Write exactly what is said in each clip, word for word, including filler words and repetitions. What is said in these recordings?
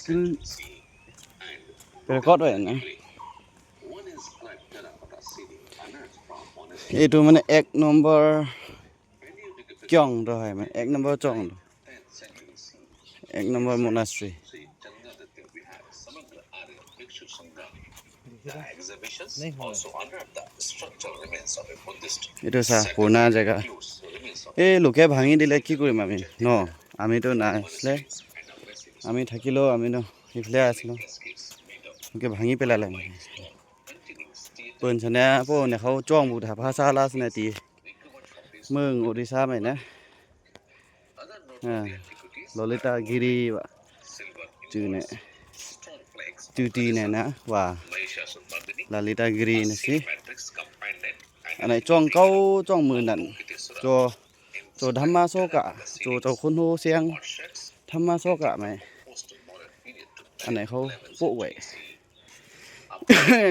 Still record oi na. Etu mane ek nombor kyong do hai, mane ek nombor chong do. Ek nombor monastery. Etu sa, purana jaga. Ei, loke bhangi dile ki korim ami, no? Ami to nai asle. Ami thakilo, ami no ifle asilo. Loke bhangi pelale. Pon sane po ne khao chong bu da bhasa la sane ti. Mung Odisha mai na. Ah, Lalita Giri wa. Tune. Tuti ne na wa. Lalita Giri na si. Anai chong kau chong munan. Cho, cho Dhamma Soka, cho, cho khun ho siang. Dhamma Soka mai. Anai khao po wai.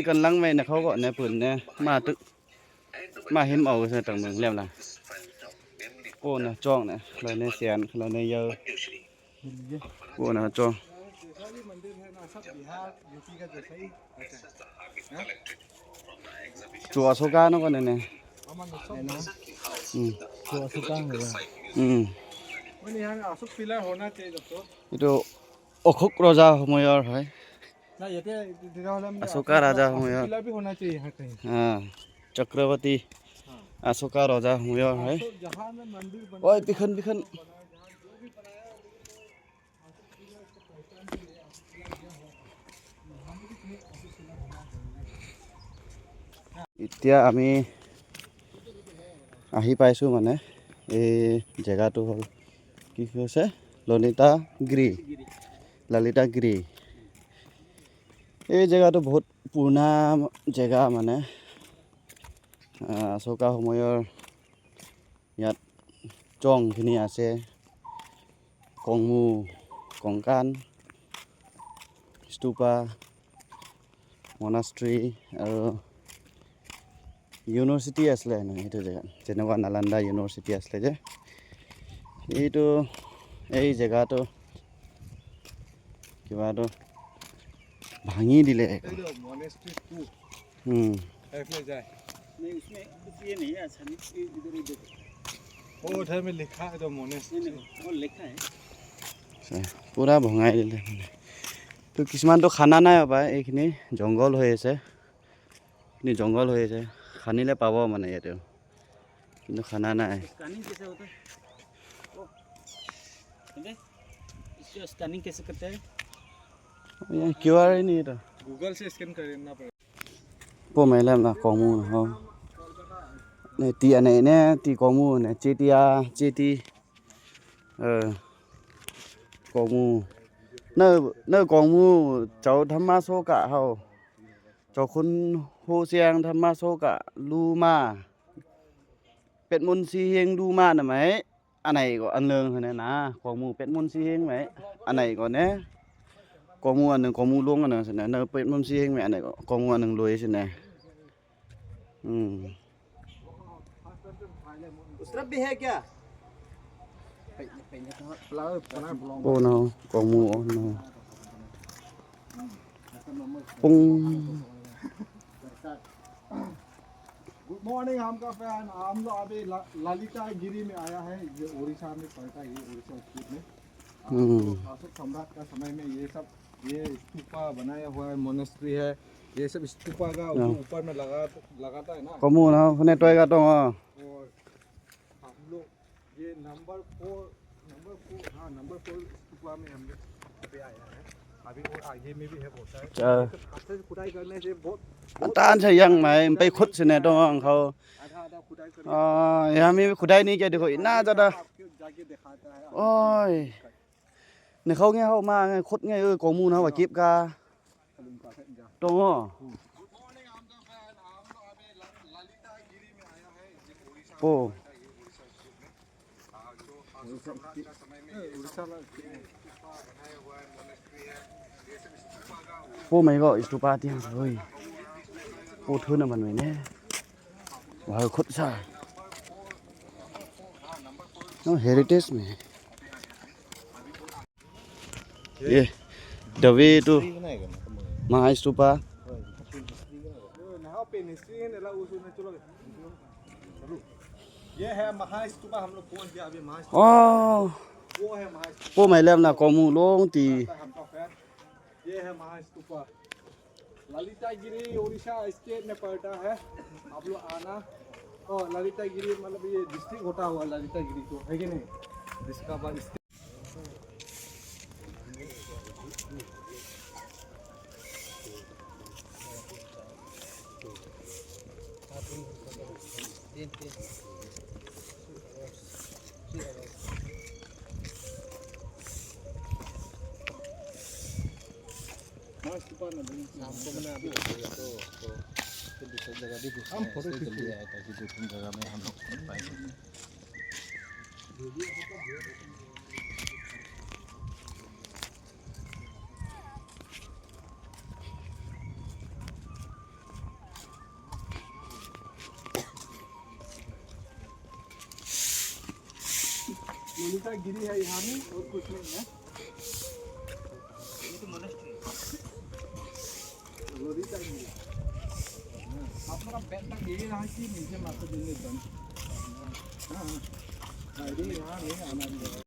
Kan lang mai na khao ko ne pun ne. Ma tu. Ma him au se tang mung lem la. Ko na chong na, la ne sian, la ne yau. Ko na chong. Chu Asoka no ko ne ne. Hmm. Chu Asoka no ya. Hmm. Itu Okhok roja homoyor hai. Asoka raja homoyor. Ha, Chakravarti. Asoka raja homoyor hai. Oi, pikhan, pikhan. Itya ami ahi paisu mane, ei jegatu hol, ki koise? Lalita Giri. Lalita Giri. Ei jegatu bohut purana jega mane, ah, Asoka homoyor. Yat chong khini ase, kongmu, kongkan, stupa, monastery, aru university asle na, itu jaga, jeneba Nalanda University asle je. Itu, ei jegatu kiba tu bhangi dile. Ei to monastery tu. Hmm. Aisa jai. नहीं, उसमें कुछ ये नहीं है, अच्छा नहीं, ये इधर, इधर। वो उधर में लिखा है तो monastery। नहीं, नहीं, वो लिखा है। Pura bhangai dile. To kisuman to khana nai oba, ekhini jongol hoi ase. Ekhini jongol hoi ase. Khanile pabo mane yate. Kintu khana nai. Scanning kaise hota hai? Oh. Abe, isko scanning kaise karte hai? Yahan Q R nahi tha. Google se scan karna padega. Po mailam na kongmu na ho. Ne ti ane ne ti kongmu ne cheti a, cheti. Eh, kongmu. Na, na kongmu chao Dhamma Soka ho. Chao khun ho siang Dhamma Soka luma. Petmun Siheng luma na mai. Anai ko anleng hene na, kongmu Petmun Siheng mai. Anai ko ne. Kongmu anleng, kongmu long anleng sene. Na Petmun Siheng mai anai ko. Kongmu anleng loi sene. Hmm. उस तरफ भी है क्या? Oh no, kongmu, oh no. Pung. Good morning, हमका fan। हम लोग अभी ला-, ललिता गिरी में आया है। ये उड़ीसा में पड़ता है, ये उड़ीसा स्टेट में। हम्म। अशोक सम्राट का समय में ये सब, ये स्तूपा बनाया हुआ है, मॉनेस्ट्री है। ये सब स्तूपा का हाँ। ऊपर में लगा, लगाता है ना। Kongmu na, hone toiga tong. और हम लोग ये नंबर फ़ोर, नंबर फ़ोर, हाँ, नंबर फ़ोर स्तूपा में हम लोग अभी आया है। अभी और आगे में भी है बहुत सारे। अच्छा। पत्थर से खुदाई करने से बहुत, बहुत atan sa yang mai, pai khut sene dong khao. आधा, आधा खुदाई करके Ah, yahan mi khudai ni kya dekho, itna ज़्यादा. आपको जाके दिखाता है। Oi. Ne khao nge hao ma nge khut nge, oi, kongmu na wa kip ka. Tong o. Po. Po mai ko stupa tiang oi. Po thu na man mai ne. Wa khut sa. No heritage me. ये The way to Mahai Stupa. ये है महास्तूपा, हम लोग पहुंच गया अभी महास्तूपा। Oh. वो है Mahastupa. Pom hai lemna komu longti. ये है महास्तूपा। ललितागिरी उड़ीसा स्टेट में पड़ता है। आप लोग आना। ओ, ललितागिरी मतलब ये डिस्ट्रिक्ट होता हुआ ललितागिरी को, है कि नहीं? जिसका बाद शाम को बना दो, तो, तो फिर दूसरी जगह भी घुसना है, इसलिए जल्दी आया, ताकि दो तीन जगह में हम लोग घूम पाए। ललितागिरी है यहाँ में, और कुछ नहीं है। ये तो मॉनेस्ट्री है। ललितागिरी। आप लोग का पैर तक यही रहा कि नीचे माता जी ने दम। हाँ, हाँ। हाँ, ये यहाँ नहीं आना चाहिए।